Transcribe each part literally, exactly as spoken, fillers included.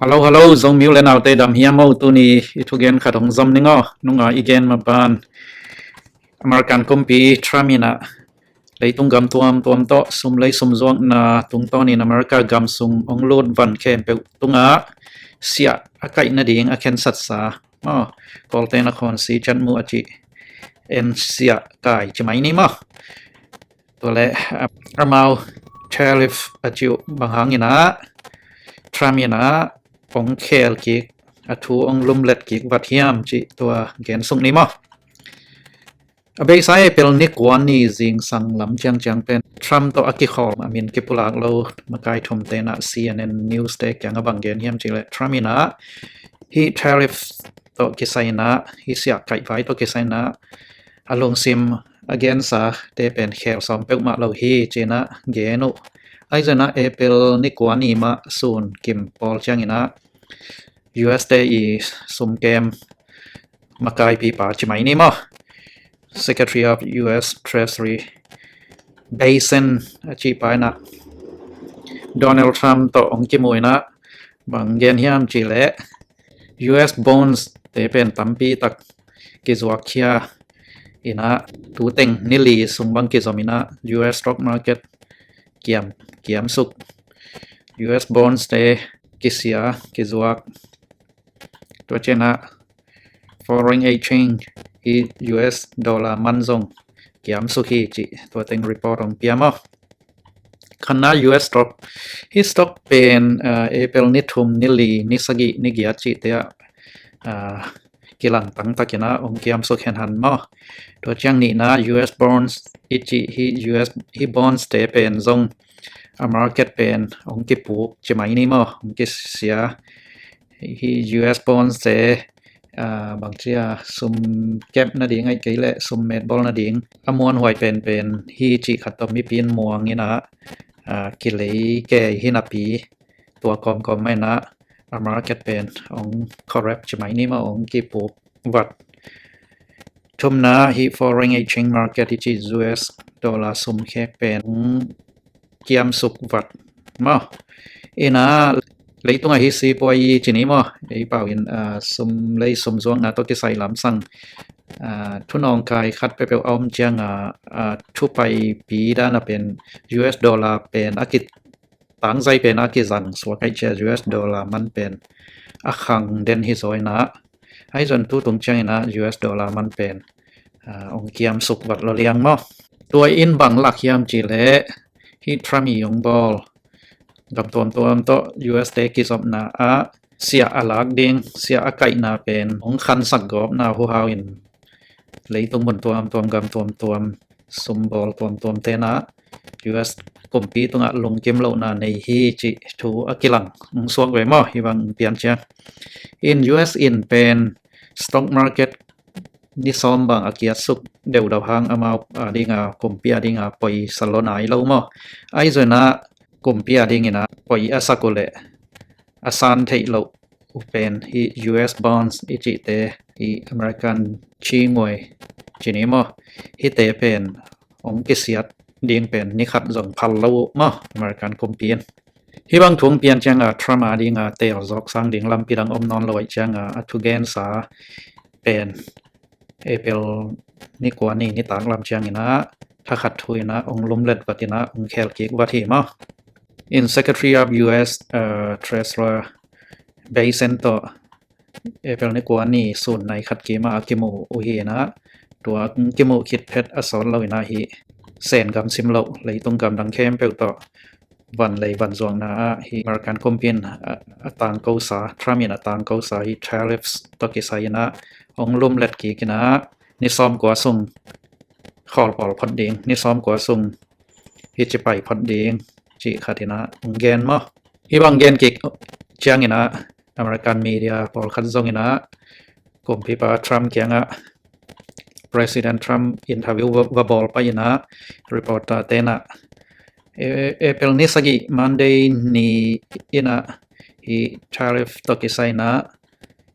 Hello, hello, Zomi u le naute, dam hiam maw? Tuni i thugen khat hong zom ning aw. Nunga i gen maban, American kumpi Trump in ah leitung gam tuamtuam tawh sum lei sum zuakna tungtawnin America gam sung hong lut van khempeuh tungah siah a kaih nading a khensatsa, aw, Kawlte'n a khawnsi ciatmuh a cih, en siah kai ci mai ni maw? Tua leh, ah, amau tariff a cih uh bang hangin ah Trump in ah hong khel kik, a thu hong lumlet kik vat hiam cih tua gen suk ni maw? A beisa April ni kua ni zingsang lam ciangciang pen Trump tawh a kikhawl a min kipulak lo makai thumte'n ah C N N News te kiangah bang gen hiam cih leh, Trump in ah hih tariff tawh kisai in ah, hih siah kaih vai tawh kisai in ah a lungsim a gensa te pen khel sawm peuhmah lo hi ci-in ah gen uh. Ahi zongin ah April ni kua ni mah sun kim pawl ciangin ah U S te i sumkem makaipipa ci mai ni maw, Secretary of U S Treasury Bessent a cihpa in ah Donald Trump tawh hong kimu in ah bang gen hiam cih leh, U S bonds te pen tampi tak kizuakkhia in ah, tu teng ni li sung bang kizom in ah U S stock market kiam, kiamsuk, U S bonds te kisia, kizuak, tua ciangin ah foreign exchange, hih U S dollar man zong kiamsuk hi cih tua teng report hong pia maw? Khatna U S stock, hih stock pen, ah, April ni thum, ni li, ni sagih, ni giat cihte ah, ah, kilang tangtakin ah hong kiamsuk henhan maw? Tua ciang nihna U S bonds i cih, hih U S, hih bonds te pen zong a market pen hong kipuk ci mai ni maw, hong kisia. Hih U S bonds te, ah, bangci a, sum kep nading ahih kei leh sum metbawl nading a muanhuai penpen hi cih khat tawh mipi in muang in ah, ah, kilei kei hi napi, tua kawmkawm mah in ah a market pen hong correct ci mai ni maw, hong kipuk vat. Thumna hih foreign exchange market i cih U S dollar sum khek pen hong kiamsuk vat maw? In ah leitungah hih sipuai ci ni maw, ei pau in, ah, sum lei sum zuakna tawh kisai lamsang, ah, thunawngkai khat peuhpeuh a om ciangah, ah, thupaipi dan a pen U S dollar pen a ki, tangzai pen a kizang suak ahih ciang U S dollar man pen a khang den hi zaw in ah, ahi zongin tu tung ciangin ah U S dollar man pen, ah, hong kiamsuk vat lo liang maw? Tua in bang lak hiam cih leh, hih Trump i hong bawl gam tuamtuam tawh U S te kizopna ah siah a lak ding, siah a kaihna pen hong khansak gawpna huhau in leitung mun tuamtuam, gam tuamtuam, sumbawl tuamtuamte'n ah U S kumpi tungah lungkim lohna nei hi cih thu a kilang hong suak ve maw, hih bang pian ciang. In U S in pen stock market ni sawm bang a kiatsuk deuhdeuh hang amau a dinga, kumpi a dinga poi sa lo nai lo maw? Ahi zongin ah kumpi a dingin ah poi a sak uh leh a san theih loh uh pen hih U S bonds i cihte, hih American chinguai ci ni maw, hihte pen hong kisiat ding pen ni khat zong phal lo uh maw, American kumpi in. Hih bang thu hong pian ciangah Trump a dinga teel zawk sang ding lampi dang om nawn lo ahih ciangah a thugensa pen April ni kua ni nitak lam ciangin ah thakhat thu in ah hong lumlet vat in ah hong khel kik vat hi maw? In Secretary of U S, uh, Treasurer Bessent tawh April ni kua ni sun nai khat kim ah a kimu uh hi in ah, tua kimu khit phet a sawt lo in ah hih Sen gam sim loh leitung gam dang khempeuh tawh van lei van zuakna ah hih American kumpi in a, a tangkosa, Trump in a tangkosa hih tariffs tawh kisai in ah hong lumlet kik in ah ni sawm kua sung khawl pawl phot ding, ni sawm kua sung hih ci pai phot ding cih khat in ah hong gen maw? Hih bang gen kik ciangin ah American media pawlkhat zong in ah kumpipa Trump kiangah President Trump interview va, va bawl pai in ah reporter te'n ah April ni sagih Monday ni in ah hih tariff tawh kisai in ah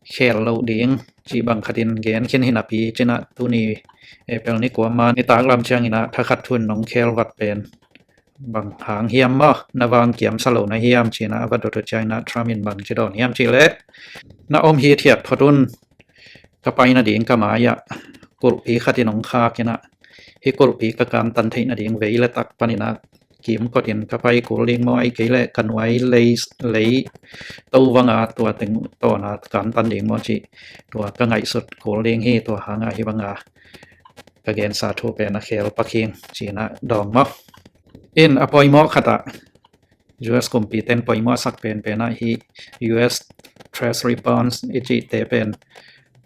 khel loh ding cih bang khat in gen khin hi napi cin ah tuni April ni kua ma nitak lam ciangin ah thakhat thu in hong khel vat pen bang hang hiam maw, na vang kiamsa lo na hiam ci-in ah a va dot uh ciangin ah Trump in bang ci dawn hiam cih leh, na om hithiat phot un, ka pai nading ka mai-ah kulhpi khat in hong khak in ah, hih kulhpi ka kantan theih nading vei le tak panin ah kimkot in ka pai kul ding maw, ahih kei leh ka nuai lei, lei to vang a tua teng tawn a kantan ding maw cih, tua ka ngaihsut kul ding hi, tua hang a hih bang a ka gensa thu pen a khel pak ing ci-in ah dawng maw. In a poimawh khat ah, U S kumpite'n poimawh sak penpen ah hih U S Treasury Bonds i cihte pen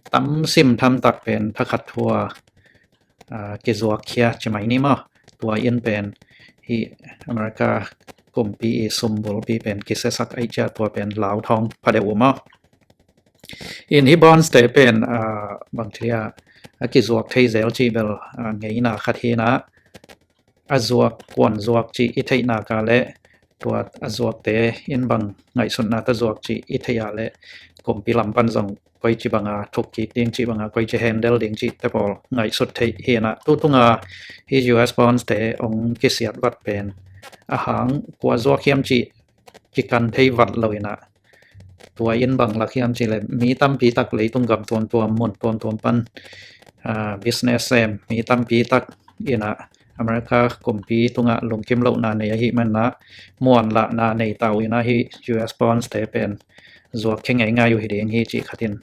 tam sim tham tak pen thakhat thu a, aa, kizuakkhia ci mai ni maw. Tua in pen hih America kumpi i sum bulpi pen kisiasak ahih ciang tua pen lau thawng phadeuh uh maw. In hih bonds te pen, aa, bangci a, a kizuak thei zel cih bel, aa, ngeina khat hi-in ah, a zuak, kuan zuak cih i theih nak leh, tua a zuakte in bang ngaihsutna tawh zuak cih i theih leh, kumpi lam pan zong koici bang a thuk kik ding cih bang a, koici handle ding cihte pawl ngaihsut theih hi-in ah, tu tung a hih U S bonds te hong kisiat vat pen a hang kua zuak hiam cih kikan thei vat lo-in ah, tua in bang lak hiam cih leh mi tampi tak leitung gam tuamtuam, mun tuamtuam pan, aa, business sem mi tampi tak in ah America kumpi tungah lungkim lohna nei ahih manin ah muanlahna nei ta uh in ah hih U S bonds te pen zuakkhia ngeingai uh hi ding hi cih khat in,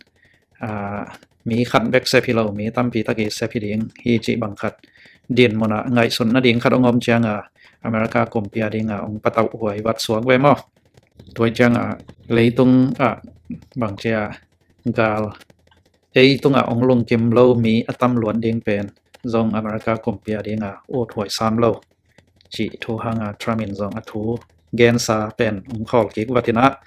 aa, mi khat bek sep hi lo, mi tampi tak i sep hi ding hi cih bang khat dinmun ah ngaihsut nading khat hong om ciang a, America kumpi a ding a hong patauh huai vat suak ve maw. Tua ciang a, leitung ah bangci a, gal ei tungah hong lungkim lo mi a tam luat ding pen zong America kumpi a ding a ut huai sam lo cih thu hang a Trump in zong a thu gensa pen hong khawl kik vat in ah,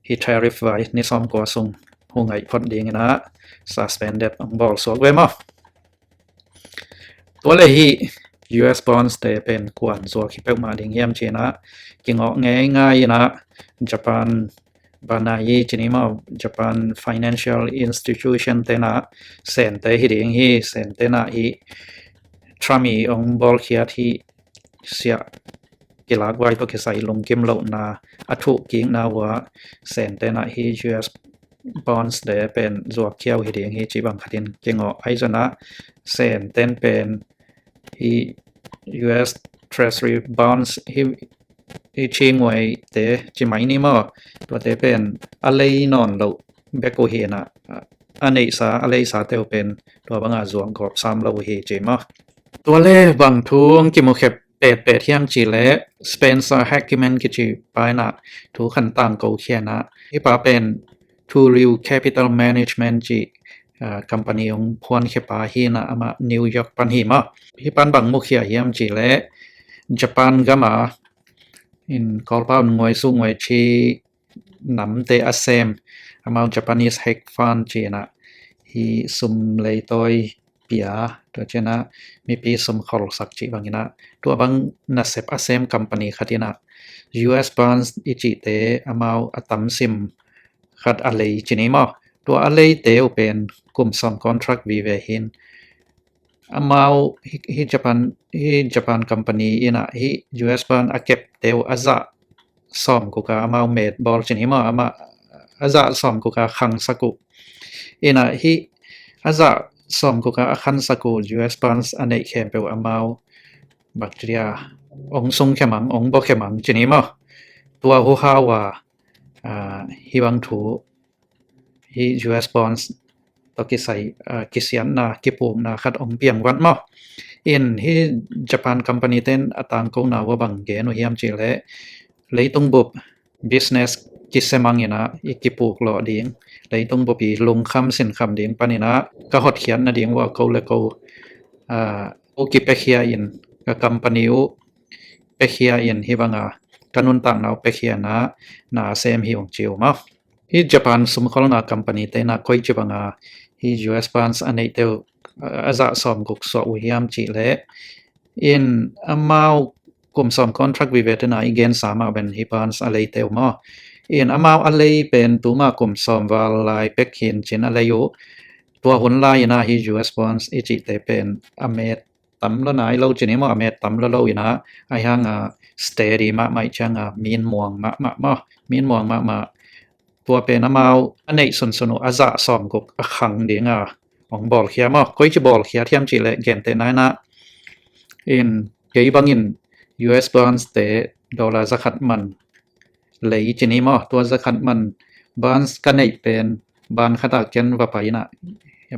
hih tariff vai ni sawmkua sung hu ngaih phot ding in ah suspended hong bawl suak ve maw. Tua leh hih U S bonds te pen kuan zuak hi peuhmah ding hiam ci-in ah kingawh ngeingai in ah, Japan banai ci ni maw, Japan financial institution te'n ah Sen te hi ding hi, Sen te'n ah hih Trump i hong bawlkhiat hih siah kilak vai tawh kisai lungkim lohna a thuh kikna uh ah Sen te'n ah hih U S bonds te pen zuakkhia uh hi ding hi cih bang khat in kingawh ahi zongin ah Sen te'n pen hih U S Treasury bonds hih, hih Chingwei te ci mai ni maw, tuate pen a lei nawn loh bek uh hi-in ah, a neihsa, a leisate uh pen tua bang a zuak gawp sam lo uh hi ci maw. Tua leh bang thu hong kimukhia petpet hiam cih leh, Spencer Hagimon kici pa in ah thu khat tangko khia in ah, hih pa pen Tulio Capital Management cih, aa, company hong phuankhia pa hi-in ah, amah New York pan hi maw. Hih pa'n bang mukhia hiam cih leh, Japan gam a in Kawlpau in nguai suk nguai ci namte a sem, amau Japanese hedge fund ci-in ah, hih sum leitawi pia, tua ciang a mipi sum kholsak cih bangin ah, tua bang nasep a sem company khat in ah U S bonds i cihte amau a tam sim khat a lei ci ni maw. Tua a leite uh pen kum sawm contract vive hi-in, amau hih, hih Japan, hih Japan company in ah hih U S bond a kepte uh a zah sawmguk a amau met bawl ci ni maw, amah a zah sawmguk a khangsak uh. In ah hih a zah sawmguk a a khangsak uh U S bonds a neih khempeuh amau bacteria hong sungkhia mang, hong buakhia mang ci ni maw. Tua uh hau a, aa, hih bang thu hih U S bonds tawh kisai, aa, kisiatna, kipukna khat hong piang vat maw. In hih Japan company te'n a tangkona uh a bang gen uh hiam cih leh, leitung bup business kisia mang in ah i kipuk lawh ding, leitung bup i lungkham sinkham ding panin ah ka hotkhiat nading uh a ko le ko, aa, ko kipiakhia in, ka company uh piakhia in, hih bang a ka nuntakna uh piakhia in ah na sem hi ung ci uh maw. Hih Japan sumkholna company te'n ah koici bang a hih U S bonds a neihte uh, aa, a zah sawmguk suah uh hiam cih leh, in amau kum sawm contract vive te'n ah i gensa mah pen hih bonds a leite uh maw. In amau a lei pen tuma kum sawm val lai pek hi-in ci-in a lei uh, tua hun lai-in ah hih U S bonds i cihte pen a met tam lo nai lo ci ni maw, a met tam lo lo in ah, ahi hang a steady mahmah ih ciang a min muang mahmah maw, min muang mahmah. Tua pen amau a neih sunsun uh a zah sawmguk a khang ding a hong bawlkhia maw. Koici bawlkhia thiam cih leh gentehna in ah, in kei bangin U S bonds te dollar zakhat man lei ci ni maw. Tua zakhat man bonds ka neih pen, ban khat ah ken va pai in ah,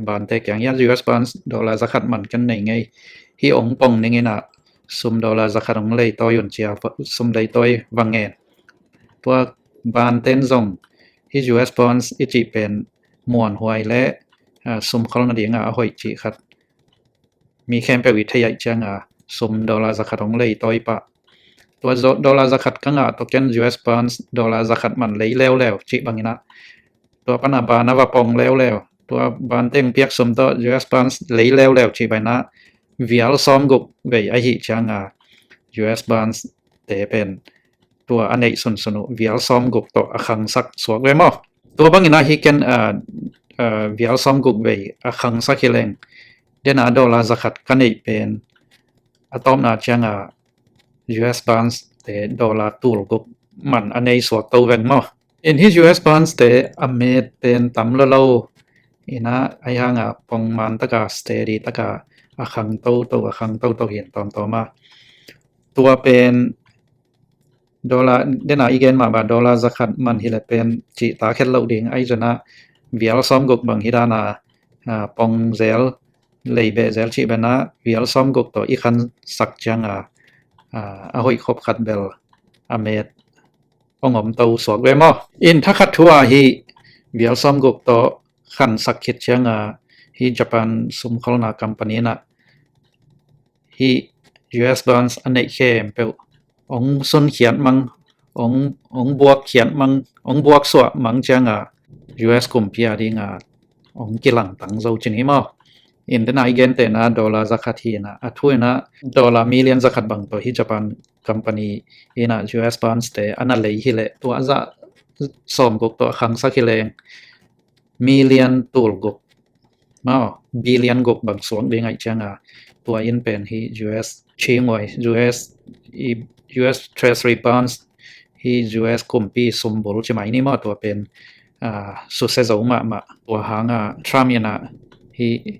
bante kiang hiah U S bonds dollar zakhat man ken nei ngei. Hih hong pong ning in ah sum dollar zakhat hong leitawi un ci a, sum leitawi va ngen. Tua banten zong hih U S bonds i cih pen muanhuai le, ah, sum khol nading a a hoih cih khat mi khempeuh i thei ahih ciang a sum dollar zakhat hong leitawi pah. Tua zo-, dollar zakhat ka ngah tawh ken U S bonds dollar zakhat man lei leuleu cih bang in ah, tua pan a ban a va pong leuleu, tua bante hong piak sum tawh U S bonds lei leuleu cih bang in ah, vial sawmguk vei ahih ciang a U S bonds te pen tua a neih sunsun uh vial sawmguk tawh a khangsak suak ve maw. Tua bang in ah hih ken, ah, ah, vial sawmguk vei a khangsak hi leng, den a dollar zakhat ka neih pen a tawpna ciang a U S bonds te dollar tulguk man a nei suak to veng maw. In hih U S bonds te a met pen tam lo lo in ah, ahi hang a pongman tak a steady tak a a khang toto, a khang toto hi in tawmtawm a. Tua pen dollar, den a i gen mah bang dollar zakhat man hi leh pen cihtak het loh ding ahi zong in ah, vial sawmguk bang hi dan a, ah, pong zel, lei beh zel cih bang in ah, vial sawmguk tawh i khangsak ciang a, ah, a hoih khop khat bel a met hong om to suak ve maw. In thakhat thu a hih vial sawmguk tawh khangsak khit ciang a, hih Japan sumkholna company in ah hih U S bonds a neih khempeuh hong sunkhiat mang, hong, hong buakkhiat mang, hong buaksuah mang ciang a, U S kumpi a ding a hong kilangtang zo ci ni maw. In den a i gentehna dollar zakhat hi in ah, a thu in ah dollar million zakhat bang tawh hih Japan company in ah U S bonds te a na lei hi leh, tua a zah sawmguk tawh a khangsak hi leng, million tulguk maw, billion guk bang suak ding ahih ciang a, tua in pen hih U S chinghuai, U S, i, U S Treasury bonds, hih U S kumpi sumbul ci mai ni maw, tua pen, ah, susia zo mahmah. Tua hang a Trump in ah hih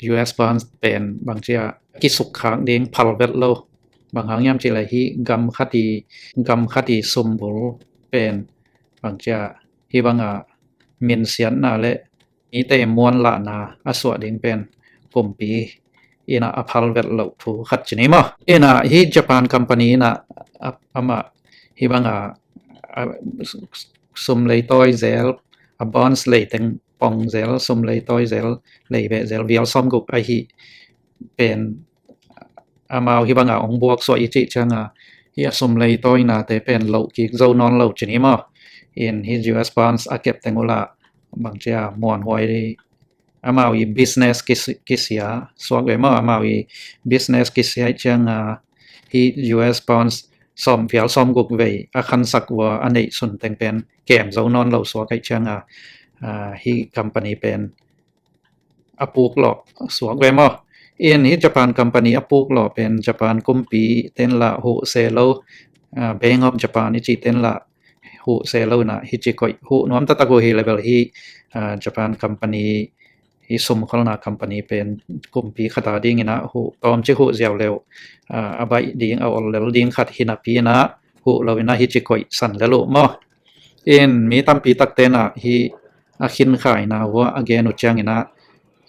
U S bonds pen bangci a kisukkhak ding phal vet lo. Bang hang hiam cih leh hih gam khat i, gam khat i sumbul pen bangci a hih bang a minsiatna le mite muanlahna a suah ding pen kumpi in ah a phal vet loh thu khat ci ni maw. In ah hih Japan company in ah, a, amah hih bang a, a, sum leitawi zel, a bonds lei teng pong zel, sum leitawi zel, lei beh zel, vial sawmguk ahi pen amau hih bang a hong buaksuah i cih ciang a, hih a sum leitawina te pen loh kik zo nawn lo ci ni maw. In hih U S bonds a kep teng uh lah bangci a muanhuai, amau i business kisi-, kisia suak ve maw, amau i business kisia ahih ciang a, hih U S bonds sawm, vial sawmguk vei a khangsak uh a, a neih sun teng pen kem zo nawn lo suak ahih ciang a, ah, hih company pen a puklawh suak ve maw. In hih Japan company a puklawh pen Japan kumpi ten lah huh se lo, ah, Bank of Japan i cih ten lah huh se lo in ah, hih ci koih huh nuam taktak uh hi leh bel hih, ah, Japan company, hih sumkholna company pen kumpi khat a ding in ah huh, tawmcik huh ziau leh, ah, a baih ding, a ol lel ding khat hi napi in ah huh lo in ah hih ci koih san lel uh maw. In mi tampi takte in ah hih a khinkhaina uh a gen uh ciang in ah,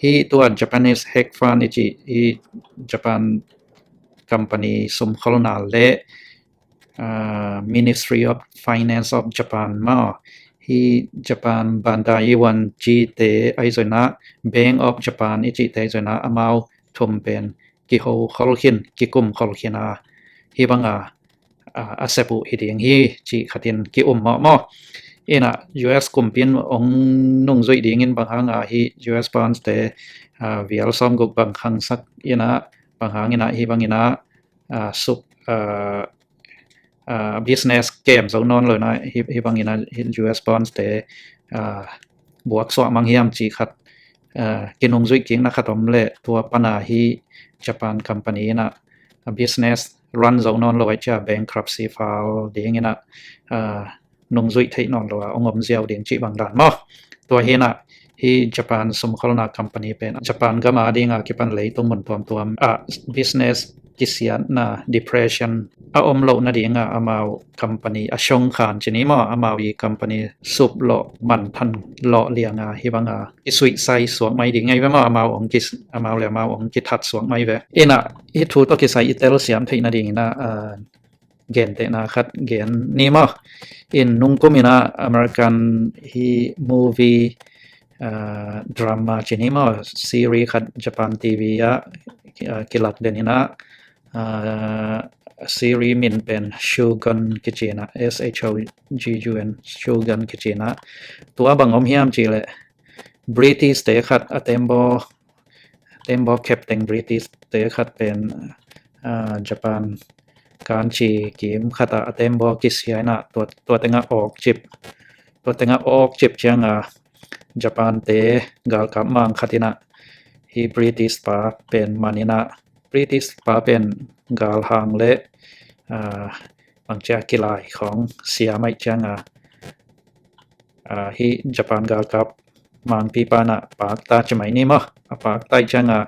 hih tua Japanese hedge fund i cih, hih Japan company sumkholna le, ah, Ministry of Finance of Japan maw, hih Japan Bandaiwan ci te ahi zong in ah, Bank of Japan i cih te ahi zong in ah, amau thum pen kiho khol khin, kikum khol khin a, hih bang a, a, a sep uh hi ding hi cih khat in ki-um mawh maw. In ah U S kumpi in hong nungzuih ding in bang hang a hih U S bonds te, ah, vial sawmguk bang khangsak in ah, bang hang in ah hih bang in ah, ah, suk, ah, ah, business kem zo nawn lo in ah hih, hih bang in ah hih U S bonds te, ah, buaksuah mang hiam cih khat ah, kinungzuih kikna khat om leh tua pana hi Japan company in ah, ah, business run zo nawn lo ahih ciang bankruptcy file ding in ah, ah, nungzuih theih nawn lo a hong om ziau ding cih bang dan maw. Tua hi in ah hi Japan sumkholhna company pen Japan gam a ding a kipan leitung mun tuamtuam ah business kisiatna, depression a om loh nading a amau company a siong khan ci ni maw, amau i company sup lawh, manthan lawh liang a hi bang a kisuicide suak mai ding ahi ve maw, amau hong ki, amau leh amau hong kithat suak mai ve. In ah hi thu tawh kisai i telsiam theih nading in ah, ah, gentehna khat gen ni maw. In nungkum in ah American hi movie, ah, drama ci ni maw, series khat Japan T V ah, ah, kilak den in ah, ah, series min pen Shogun kici in ah, S H O G U N, Shogun kici in ah. Tua bang om hiam cih leh British te khat a tembaw, tembaw captain British te khat pen, ah, Japan kanci kim khat ah a tembaw kisia in ah tua, tua teng ah awkcip, tua teng ah awkcip ciang a Japan te galkap mang khat in ah hi British pa pen man in ah, British pa pen galhang leh, ah, bangci a kilai khawng siam ahih ciang a, ah, hi Japan galkap mangpi pa in ah pakta ci mai ni maw. A pakta ahih ciang a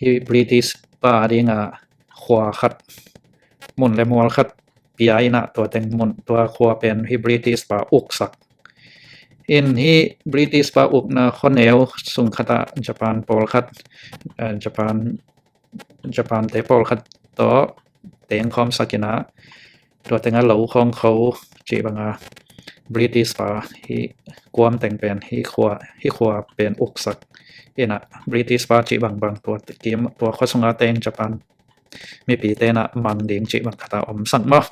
hi British pa ding a khua khat, mun leh mual khat pia in ah tua teng mun, tua khua pen hi British pa uksak. In hi British pa ukna khuaneu sung khat ah Japan pawlkhat, eh, Japan, Japan te pawlkhat tawh tengkhawmsak in ah tua teng ah lo khawng kho cih bang a British pa hi kuam teng pen hi khua, hi khua pen uksak in ah British pa cih bangbang tua kim, tua khua sung a teng Japan mipite in ah mang ding cih bang khat a omsak maw.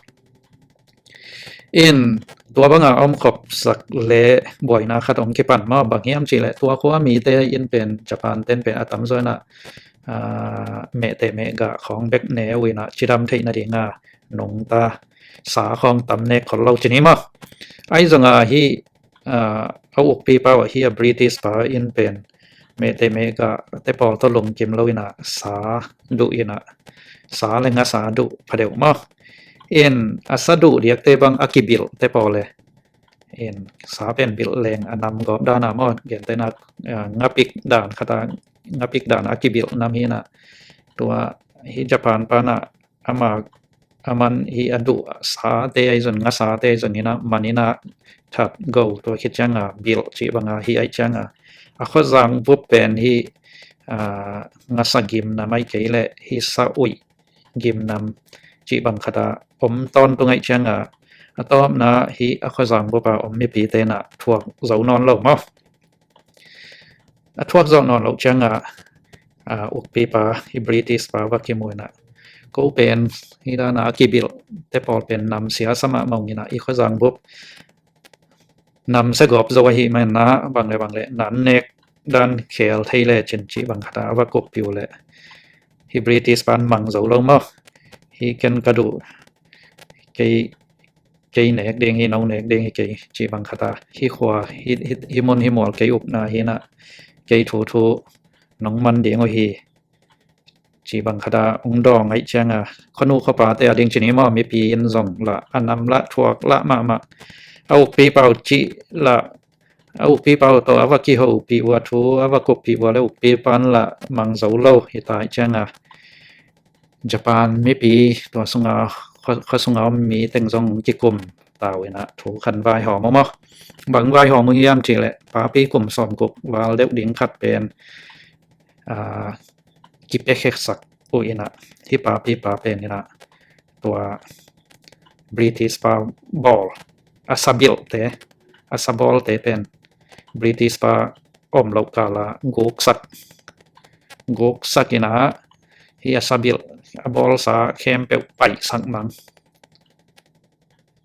In tua bang a omkhopsak leh buaina khat hong kipan maw, bang hiam cih leh tua khua mite in pen Japan ten pen a tamzaw in ah, ah, mehteh mehgah khawng bek ne uh in ah cidam theih nading a nungta sa khawng tam nek khol lo ci ni maw. Ahi zong a hi, ah, a ukpipa uh ahi a British pa in pen mehteh mehgah te pawl tawh lungkim lo in ah sa duh in ah, sa leh ngasa duh pha deuh maw. In a sa duh diakte bang a kibilh te pawl leh, in sa pen bilh leng a nam gawp dan a maw, gentehna, ah, ngapik dan khat a, ngapik dan a kibilh nam hi in ah tua hi Japan pa in ah ama, aman hi a duh sate ahi zong, ngasate ahi zong in ah man in ah that go, tua khit ciang a bilh cih bang a hi ahih ciang a, a khuazang bup pen hi, ah, ngasa gimnam ahih kei leh hi sa uih gimnam cih bang khat a om tawntung ahih ciang a, a tawpna hi a khuazang bup a om mipite in ah thuak zo nawn lo maw. A thuak zo nawn loh ciang a, ah, ukpipa hi British pa va kimu in ah, ko pen hi dan a kibilh te pawl pen nam sia sa mahmah ung in ah, i khuazang bup nam sa gawp zo ahih man in ah bang leh bang leh nan nek dan khel thei lecin cih bang khat a va kuppih uh leh hi British pan mang zo lo maw. Hi ken ka duh, kei, kei nek ding hi, no nek ding hi kei cih bang khat a, hi khua, hi, hi, hi mun hi mual kei ukna hi in ah, kei thu thu nong man ding uh hi cih bang khat a hong dawng ahih ciang a, khuanu khuapate a ding ci ni maw, mipi in zong lah a nam lah thuak lah mahmah. A ukpipa uh cih lah, a ukpipa uh tawh a va kihopih uh a, thu a va kuppih uh a leh ukpipa in lah mang zo lo hi ta ahih ciang a, Japan mipi tua sung a, khua, khua sung a om mi teng zong kikum ta uh in ah thu khat vaihawm uh maw. Bang vaihawm uh hiam cih leh papi kum sawmguk val deuh ding khat pen, ah, kipiakheksak uh in ah, hi papipa pen in ah tua British pa bawl, a sabilhte, a sabawlte pen British pa om loh kal a guksak, guksak in ah hi a sabilh, a bawlsa khempeuh paihsak mang.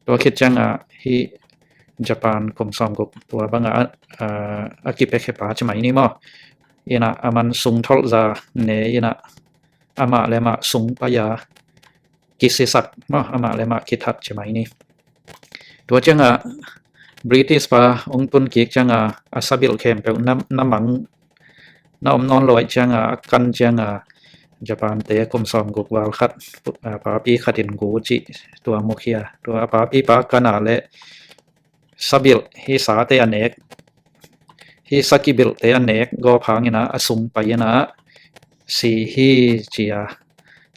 Tua khit ciang a hi Japan kum sawmguk tua bang a, a, a kipiakhia pa ci mai ni maw. In ah aman sung tholh za ne in ah amah leh amah sung pai a kisisak maw, amah leh amah kithat ci mai ni. Tua ciang a British pa hong tun kik ciang a, a sabilh khempeuh na, na mang na om nawn lo ahih cianga, a kan cianga Japan te kum sawmguk val khat, a, papi khat in gu cih tua mukhia, tua a papi pa kan a le sabilh hi, sate a nek hi, sakibilhte a nek gawp hangin a, a sung pai-in a si hi ci-a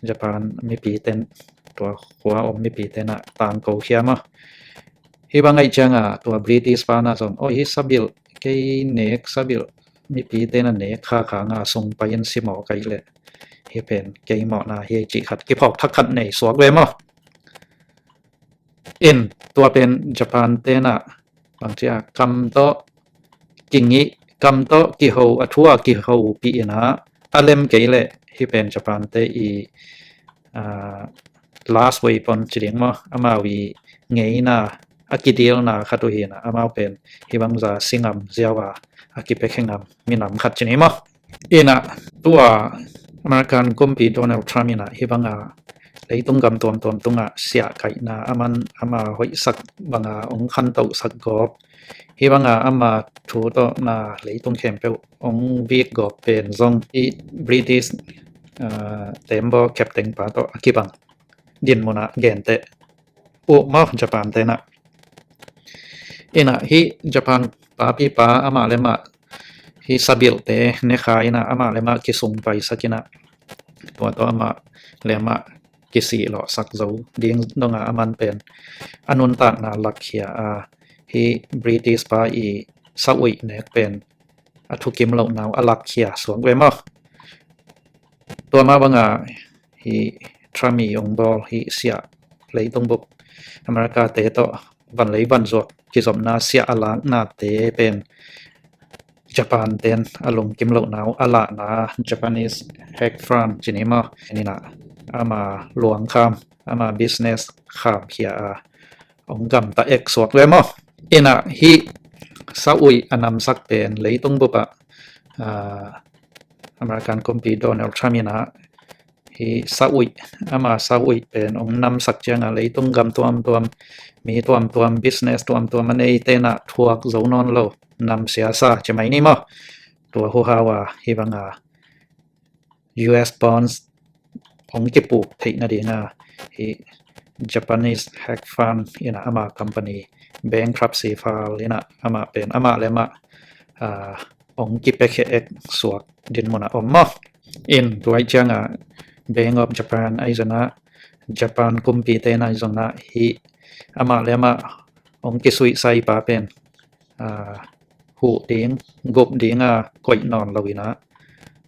Japan mipiten, tua khua om mipiten a tangko khia maw. Hih bang ahih cianga tua British pa na zong, oi, hih sabilh kei nek, sabilh mipiten a nek kha khanga sung pai-in si mawk ahih leh hih pen kei mawhna hi cih khat kiphawk thak khat nei suak ve maw. In tua pen Japan ten a bangci a, kam tawh kingih, kam tawh kiho, a thu a kihopih in a, a lem kei leh hih pen Japan te i, a, last weapon ci ding maw, amau i ngeina, a kidilna khat uh hi in a, amau pen hih bangza si ngam ziau a, a kipiakhia ngam minam khat ci ni maw. In a, tua American kumpi Donald Trump in a hih banga leitung gam tuamtuam tunga siah kaihna, aman ama hoihsak banga hong khantohsak gawp, hih banga ama thu tawh na leitung khempeuh hong vik gawp pen zong hih British, ah, tembaw captain pa tawh a kibang dinmun a genteh uh maw Japan ten a. In a, hih Japan papi pa amah le mah hih sabilhte ne kha in a, amah le mah kisung paisak in a, tua tawh amah le mah kisihlawhsak zo ding dong a, aman pen a nuntakna lakkhia a, hih British pa i sauih nek pen a thukim lohna uh a lakkhia suak ve maw. Tua mah banga hih Trump i hong bawl hih siah, leitung bup America te tawh vanlei vanzuak kizopna siah a laknate pen Japan ten a lungkim lohna uh a lahna, Japanese hedge fund ci ni maw, in a, ama luang kham, ama business kham khia a, hong gamta ek suak ve maw. In a, hih sauih a namsak pen leitung bup a, ah, American kumpi Donald Trump in a, hih sauih, ama sauih pen hong namsak cianga leitung gam tuamtuam, mi tuamtuam, business tuamtuam a neite in a thuak zo nawn lo, namsia sa ci mai ni maw. Tua huhau a hih banga U S bonds hong kipuk theih nadinga hih Japanese hedge fund in a, ama company bankruptcy file in a, amah pen amah le mah, ah, hong kipiakhia ek suak dinmun a om maw. In tua ahih cianga Bank of Japan ahi zong a, Japan kumpite in ahi zong a, hih amah le mah hong kisuihsai pa pen, ah, huh ding, gup dinga koih nawn lo in a,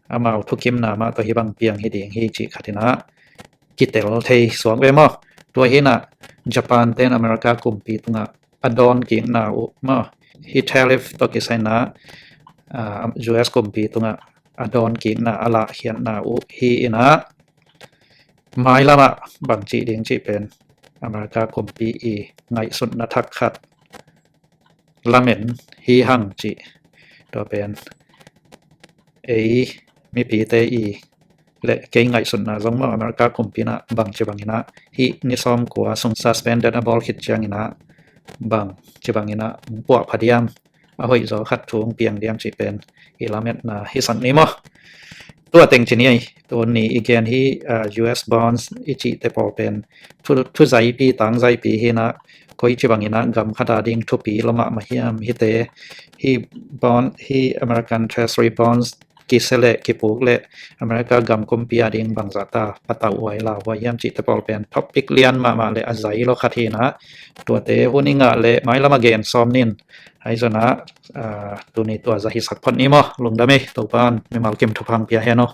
amau thukimna mah tawh hih bang piang hi ding hi cih khat in a kitel thei suak ve maw. Tua hi in a, Japan ten America kumpi tungah a dawnkikna uh maw, hih tariff tawh kisai in a, ah, U S kumpi tungah a dawnkikna, a lahkhiatna uh hi in a, mailamah bang cih ding cih pen America kumpi i ngaihsutna thak khat lamen hi hang cih, tua pen ei mipite i le kei ngaihsutna zong maw, America kumpi in a bang ci bang in a, hih ni sawmkua sung suspended a bawl khit ciang in a bang ci bang in a hong puahpha diam, a hoih zaw khat thu hong piang diam cih pen i lametna hisak ni maw. Tua teng ci ni ei, tuni i gen hih, ah, U S bonds i cihte pawl pen thu, thuzaipi, tangzaipi hi in a, koi ci bang in a gam khat a ding thupi lua mahmah hiam, hihte, hih bond, hih American Treasury bonds kisia le kipuk le America gam kumpi a ding bangzah ta patauh huai lauhuai hiam cihte pawl pen topic lian mahmah le a zai lua khat hi in a, tuate hun i ngah le mailam a gen sawm ning. Ahi zong a, ah, tuni tua zah hisak phot ni maw. Lungdam ei, Topa'n mimal kim thupha hong pia hen aw.